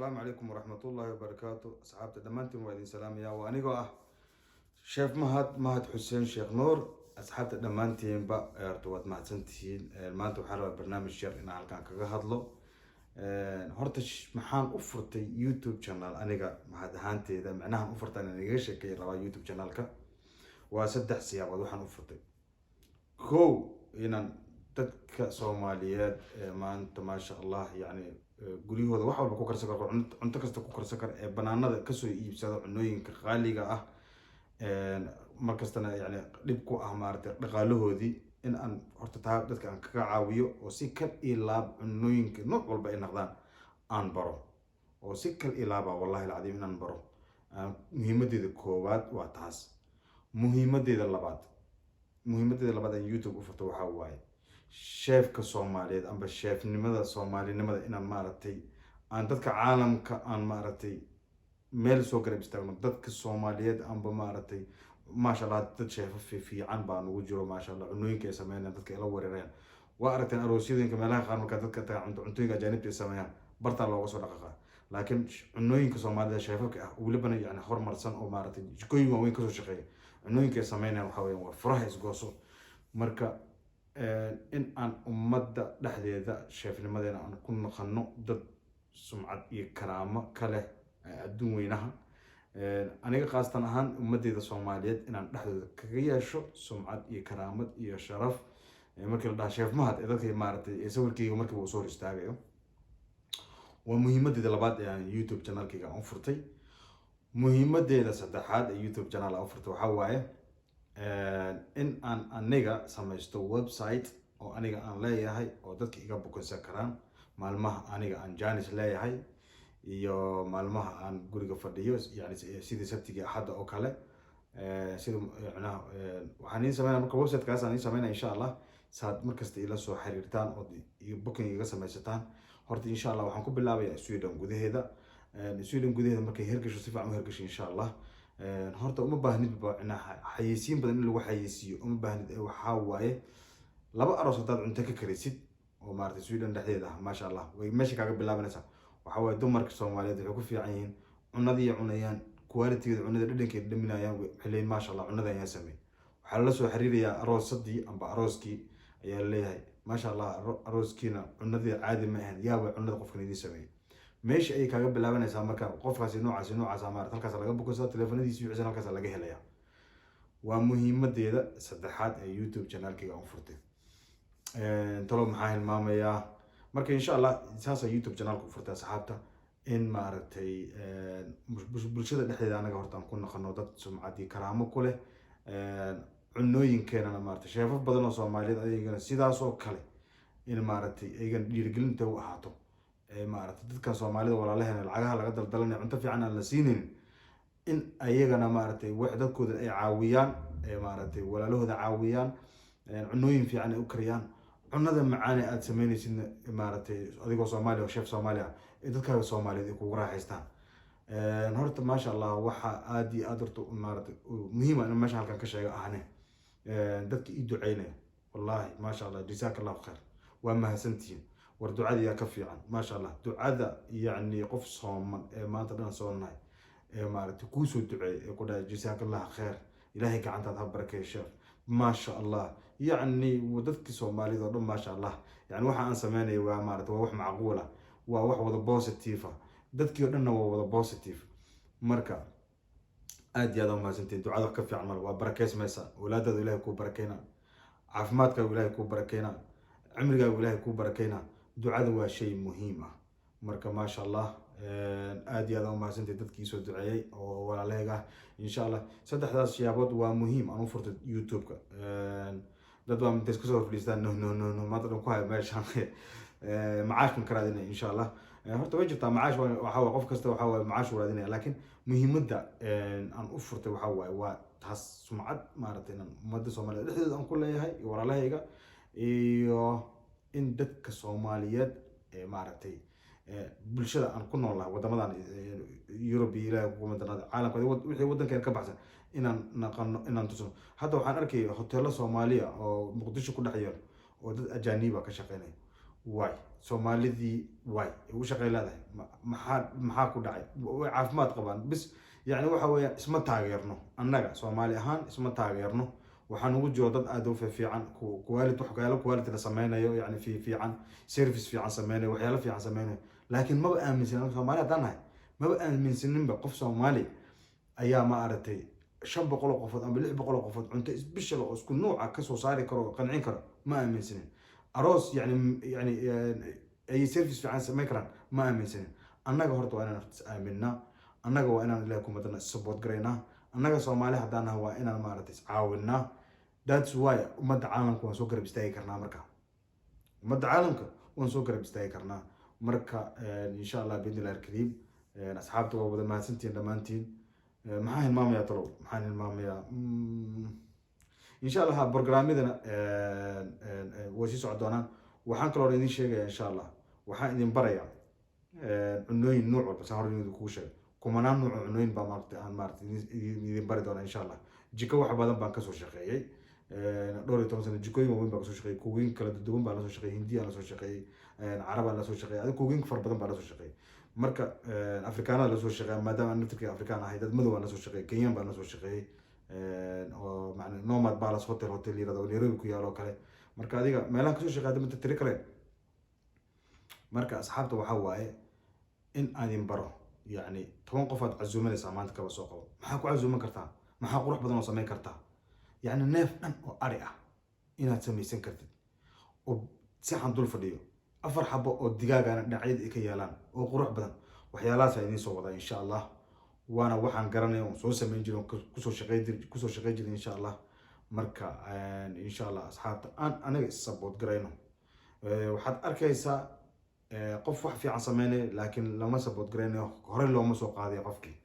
Asalaamu calaykum waraxmatullaahi wabarakaatu. Asxaabta dhammaantiin waa idin salaamaya. Waa anigoo ah Sheekh Mahad, Mahad Xuseen Sheekh Nuur. Asxaabta dhammaantiinba horta waad mahadsantihiin. Maanta waxaan rabaa barnaamij yar inaan halkan kaga hadlo. Horta maxaan u furtay YouTube channel aniga mahad ahaanteeda? Macnahan u furtay inaan igaga sheekeey rabaa YouTube channelka waa saddex siyaabood waxaan u furtay. Kow, inaan dadka Soomaaliyeed ee maanta, maasha Allah, yani guryahooda wax walba ku karsan karo, cunto kasta ku karsan karo, ee banaanada kasoo iibsada cunooyinka qaaliga ah, markastana yani dhib ku ah maaragtay dhaqaalahoodii, in aan horta taa dadka aan kaga caawiyo oo si kal iyo laab cunooyinka nooc walba ay noqdaan aan baro, oo si kal iyo laaba, wallahi alcadiim, inaan baro. Muhiimadeeda koowaad waa taas. Muhiimadeeda labaad aan YouTube u furto waxaa waaye chefka Soomaaliyeed amba chefnimada Soomaalinimada, inaan maaragtay aan dadka caalamka aan maaragtay meel soo garab istaagno dadka Soomaaliyeed amba maaragtay, maasha Allah, dad chefo fiican baa nagu jiro, maasha Allah. Cunooyinka ay sameynayaan dadka ila wereerayaan waa aragteen. Aroosyadinka meelaha qaar markaa dadka tagaa, cuntooyinka ajaanibta ay sameeyaan bartaa looga soo dhaqaqaa, laakiin cunooyinka Soomaalida chefafka ah, welibana yani horumarsan oo maaragtay jikooyin waaweyn kasoo shaqeeya, cunooyinka ay sameynayaan waxaa weeyaan waa furaha isgooso. Marka in aan ummadda dhexdeeda chefnimadeena aan ku naqano dad sumcad iyo karaamo ka leh adduun weynaha, aniga khaasatan ahaan ummadeyda Soomaaliyeed inaan dhexdooda kaga yeesho sumcad iyo karaamad iyo sharaf. Markii la dhaha Chef Mahad ee dadka maaragtay ee sawirkeyga markiiba uu soo hor istaagayo, waa muhiimadeeda labaad ee aan YouTube channelkayga aan u furtay. Muhiimadeeda saddexaad ee YouTube channel aan u furtay waxaa waaye in aan aniga samaysto website oo aniga aan leeyahay oo dadka iga bookinsan karaan maalmaha aniga aan chance leeyahay iyo maalmaha aan guriga fadhiyo, yani sidii Sabtigii, Axadda oo kale. Sida micnaha waxaan iin sameynaya marka websitekaas aan iin sameynaya, insha Allah, saad markasta ila soo xiriirtaan ood iyo booking iga sameysataan. Horta insha Allah waxaan ku bilaabayaa Sweden gudaheeda. Sweden gudaheeda markay hergasho, si fiican u hergasho, insha Allah, horta uma baahnid ba micnaha xayeysiin badan in lagu xayeysiiyo uma baahnid. Waxaa waaye laba aroos haddaad cunto ka karisid oo maaragtay Sweden dhexdeeda ah, maasha Allah, way meesha kaaga bilaabanaysaa. Waxaa waaye dumarka Soomaaliyeed waxay ku fiican yihiin cunadii cunayaan, qualitygeeda cunada, dhadhankeeda dhaminayaan, waxay leeyihin, "Maasha Allah, cunada ayaa sameey." Waxaa lala soo xiriirayaa aroosadii amba arooskii ayaa laleeyahay, "Maasha Allah, arooskiina cunadii caadi ma ahayn, yaaba cunada qofkan idiin sameeyey." Meesha ayay kaaga bilaabanaysaa. Marka qofkaasi noocaasi noocaasa maarata halkaas laga bookinsaa, teleefanadiisi wixisa halkaas laga helaya. Waa muhiimadeeda saddexaad ee YouTube channelkayga aan furtay. Talo maxaa hilmaamayaa? Marka insha Allah saasaa YouTube channelka u furtay, asxaabta, in maaragtay bulshada dhexdeeda anaga horta aan ku naqano dad sumcad iyo karaamo ku leh, cunooyinkeenana maaragtay chefaf badan oo Soomaaliyeed ayagana sidaas oo kale in maaragtay ayagana dhiirigelinta u ahaato, maaragtay dadkan Soomaalida walaalaheena lacagaha laga daldalanaya, cunto fiican aan la siinin, in ayagana maaragtay wax dadkooda ay caawiyaan, maaragtay walaalahooda caawiyaan, cunooyin fiican ay u kariyaan. Cunada macaan ee aada sameynaysidna maaragtay adigoo Soomaaliya oo chef Soomaaliya ah ee dadkaaga Soomaaliyeed ay kugu raaxaystaan. Horta maasha Allah, waxaa aada iyo aada horta maaragtay muhiim ah in meesha halkan ka sheega ahne dadka ii duceynaya, wallahi maasha Allah, jazaak Allahu khayr, waa mahadsantihiin. War ducada yaa ka fiican? Maasha Allah, ducada yacni qof sooman ee maanta dhan soonahay ee maaragtay kuusoo duceeyay ee ku dhahay, "Jazaak Allah khayr, Ilaahay gacantaad ha barakeeyo, sheekh, maasha Allah." Yacni dadkii Soomaalida oo dhan, maasha Allah, yani waxa aan sameynaya waa maarata waa wax macquul ah, waa wax wada positive ah, dadkii oo dhanna waa wada positive. Marka aad iyo aad aa umahadsantihin. Ducada wax ka fiican male, waa barakeysmaysa. Awlaadaada Ilahay kuu barakeyna, caafimaadkaagu Ilahay kuu barakeyna, cimrigaagu Ilahay kuu barakeyna. Ducada waa shay muhiim ah. Marka maasha Allah, aad iyo aad aa umahadsantihin dadkii soo duceeyey oo walaalahayga ah. Insha Allah saddexdaas siyaabood waa muhiim aan u furtay YouTube-ka. Dad baa intay iska soo horfadhiistaan, "No, no, no, no," maanta dhan ku haya meeshaan, macaashkan ka raadinaya. Insha Allah horta way jirtaa macaash, waxa waye qof kasta waxa waye macaash uu raadinaya, laakiin muhiimadda aan u furtay waxa waaye waa taas, sumcad maaragtay inaan ummadda Soomaaliyeed dhexdeeda aan ku leeyahay iyo walaalahayga, iyo in dadka Soomaaliyeed ee maaragtay bulshada aan ku noolnahay wadamadan Yurub iyo Ilahay kumadanaada caalamka wixii waddankeena ka baxsan inaan naqano, inaan tusno. Hadda waxaan arkaya hoteelo Soomaaliya oo Muqdisho ku dhex yaalo oo dad ajaaniba ka shaqeynaya. Waay Soomaalidii waay ay u shaqey leedahay? Maxaa ku dhacay? Way caafimaad qabaan bis. Yani waxa weeyaan, isma taageerno annaga Soomaali ahaan, isma taageerno. Waxaa nugu jiro dad aada u fiican, quality, waxyaalo quality la sameynayo, yani fiican, service fiican sameynayo, waxyaalo fiican sameynayo, laakiin maba aaminsanin anaga Soomaali haddaan nahay. Maba aaminsaninba qof Soomaali ayaa, ma aragtay, 500 oo qofood ama 600 oo qofood cunto special oo isku nuuca kasoo saari karo oo qancin karo. Ma aaminsanin. Aroos yani ay service fiican samayn karaan, ma aaminsanin. Annaga horta waa inaan is aaminaa. Annaga waa inaan, Ilahi kumadana, support garaynaa. Annaga Soomaali haddaan nahay waa inaan, maaragtay, iscaawinaa. That's why ummadda caalamka waan soo garab istaagi karnaa. Marka ummadda caalamka waan soo garab istaagi karnaa. Marka insha Allah, biidnillahi alkariim, asxaabta waa wada mahadsantihiin dhammaantiin. Maxaan hilmaamayaa talow? Maxaan hilmaamayaa? Insha Allah programyadana way sii socon doonaan. Waxaan kaloo idin sheegaya, insha Allah, waxaan idin barayaa cunooyin nuuc walba. Saan hore idin kugu sheegay, kumanaan nuuc oo cunooyin baa, maaragtay, aan, maaragtay, idin bari doonaa, insha Allah. Jiko wax badan baan kasoo shaqeeyey, dhowr iyo toban sano jikooyin waaweyn baan kasoo shaqeeyey. Cooking kala duwan baan lasoo shaqeeyey. Hindiya lasoo shaqeeyey, Carabaan lasoo shaqeeyey, adiga cooking fara badan baan lasoo shaqeeyey. Marka Afrikaanada lasoo shaqeeya, maadaama aan naftirkii Afrikaan ahay, dad madow baan lasoo shaqeeyey, Kenyan baan lasoo shaqeeyey, oo macna Nomad Palace Hotel yirahdo oo Nairobi ku yaalo oo kale. Marka adiga meelaha kasoo shaqeeya hadda mata tiri kale. Marka asxaabta, waxaa waaye in aan idin baro, yacni 10 qof aad casuumanaysaa maanta, kaba soo qabo. Maxaa ku casuuman kartaa? Maxaa qurux badan oo samayn kartaa? Yacni neef dhan oo ari ah inaad samaysan kartid oo saxan dul fadhiyo, afar xabo oo digaagana dhinacyada ay ka yaalaan oo qurux badan. Waxyaalahaas idiin soo wadaa, insha Allah. Waana waxaan garanaya oon soo samayn jiray oon kusoo shaqey jiray, insha Allah. Marka insha Allah, asxaabta, aan aniga is support garayno. Waxaad arkaysaa qof wax fiican sameynaya, laakiin lama support garaynayo, horey looma soo qaadayo qofkii.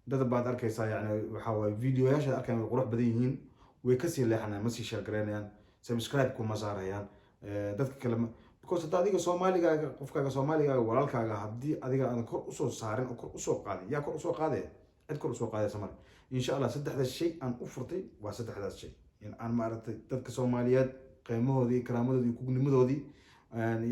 Dad baad arkaysaa, yani waxa waaye, videoyaasha arkayan way qurux badan yihiin, way kasii leexanayaan, ma sii share garaynayaan, subscribe kuma saarayaan dadka kale because hadda adiga Soomaaligaaga, qofkaaga Soomaaligaaga, walaalkaaga, haddii adiga aadan kor usoo saarin oo kor usoo qaadin, yaa kor usoo qaadaya? Cid kor usoo qaadaysa male. Insha Allah, saddexda shay aan u furtay waa saddexdaas shay: in aan, maaragtay, dadka Soomaaliyeed qiimahoodii, karaamadoodii, kugnimadoodii,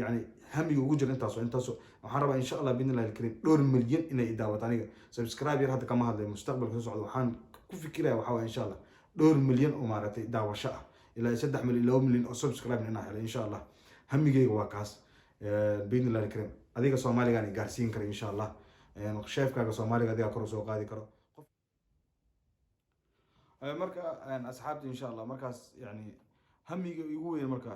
yani hamiga ugu jira. Intaasoo waxaan rabaa, insha Allah, biidnillahi alkariim, dhowr milyan inay i daawato. Aniga subscribe yar hadda kama hadlayo, mustaqbalka soo socda waxaan ku fikiraya waxaa waaya, insha Allah, dhowr milyan oo, maaragtay, daawasho ah, ilaa 3 milyan, 2 milyan oo subscribe inaan helo, insha Allah. Hamigeyga waa kaas, biidnillahi alkariim. Adiga Soomaaligaan i gaarsiin kara, insha Allah. Chefkaaga Soomaaliga adigaa kor usoo qaadi karo. Marka asxaabta, insha Allah, markaas yani hamiga igu weyn marka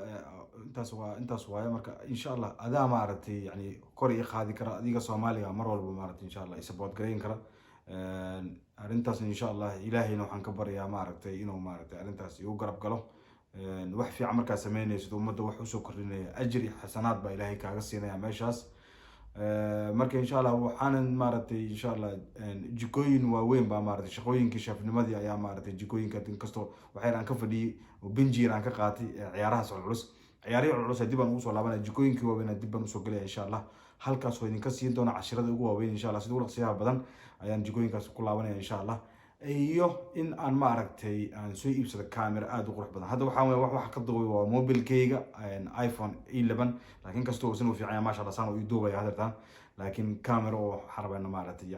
intaas waa, intaas waaye. Marka insha Allah adaa, maaragtay, yani kor ii qaadi kara. Adiga Soomaaliga mar walba, maaragtay, insha Allah i support garayn kara arrintaas, insha Allah. Ilaahayna waxaan ka baryaa, maaragtay, inuu, maaragtay, arrintaas igu garab galo. Wax fiican markaa sameynaysid, ummadda wax usoo kordhinaya, ajir iyo xasanaad baa Ilaahay kaaga siinaya meeshaas. Marka insha Allah waxaanan, maaragtay, insha Allah, jikooyin waaweyn baa, maaragtay, shaqooyinkii chefnimadii ayaa, maaragtay, jikooyinka inkastoo waxyar aan ka fadhiyey oo benjiir aan ka qaatay ciyaarahaas culculus, ciyaarihii culculus dib aan ugu soo laabanaya. Jikooyinkii waaweyn dib baan usoo gelaya, insha Allah. Halkaas oo idinka siin doona cashirada ugu waaweyn, insha Allah. Sida ugu dhaqsiyaha badan ayaan jikooyinkaas ku laabanaya, insha Allah. Iyo in aan, maaragtay, aan soo iibsado camera aada u qurux badan. Hadda waxaa weya wax ka duubay waa mobilkeyga iPhone 11, laakiin kastoo uusan u fiican yahay, masha Allah, saan uu ii duubaya hadeertaan, laakiin camera oo waxaan rabaa ina, maaragtay,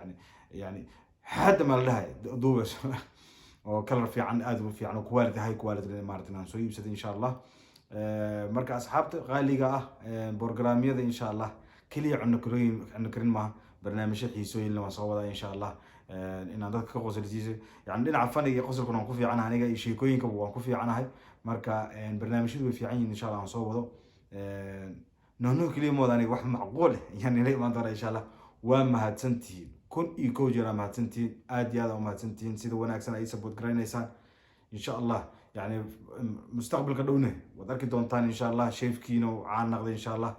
yani hadda ma la dhahay duubayso oo color fiican, aada u fiican oo quality, high quality, maaragtay, aan soo iibsaday, insha Allah. Marka asxaabta qaaliga ah, programyada, insha Allah, keliya cunno karin, cunno karin maaha. Barnaamijyo xiisooyin waan soo wadaa, insha Allah, inaan dadka ka qosolsiiso. Yani dhinaca faniga iyo qosolkuna waan ku fiicanahay aniga, iyo sheekooyinka waan ku fiicanahay. Marka barnaamijyadu way fiican yihiin, insha Allah, aan soo wado. Nohnoh keliya mooda, aniga wax macquul eh ayaan ila imaan doona, insha Allah. Waa mahadsantihiin, 1001 jeer aa mahadsantihiin, aad iyo aad aa umahadsantihiin sida wanaagsan ay support garaynaysaan. Insha Allah, yani mustaqbalka dhowne waad arki doontaan, insha Allah, chefkiina uu caan naqday, insha Allah.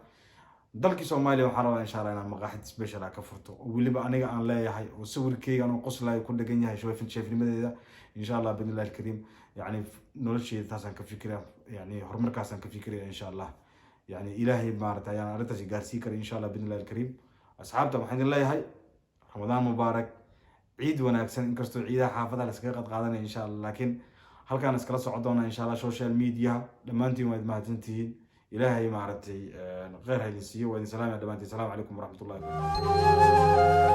Dalkii Soomaaliya waxaan rabaa, insha Allah, inaan maqaaxid special ah ka furto oo weliba aniga aan leeyahay, oo sawirkeyga anoo qoslayo ku dhegan yahay, chefnimadeeda, insha Allah, biidnillahi alkariim. Yani nolosheeda taasaan ka fikiraya, yani horumarkaasaan ka fikiraya, insha Allah. Yani Ilaahay, maarata, ayaan arrintaasi gaarsiin kara, insha Allah, biidnillahi alkariim. Asxaabta waxaan idin leeyahay Ramadaan mubaarak, ciid wanaagsan. Inkastoo ciidaha xaafadaha la iskaga qad qaadanaya, insha Allah, laakiin halkaan iskala socon doona, insha Allah, social media. Dhammaantiin waad mahadsantihiin. Ilaahay maaragtay kheyr ha idin siiyo. Waa idin salaamaya dhammaantiin. Asalaamu calaykum waraxmatullahi wabarakatu.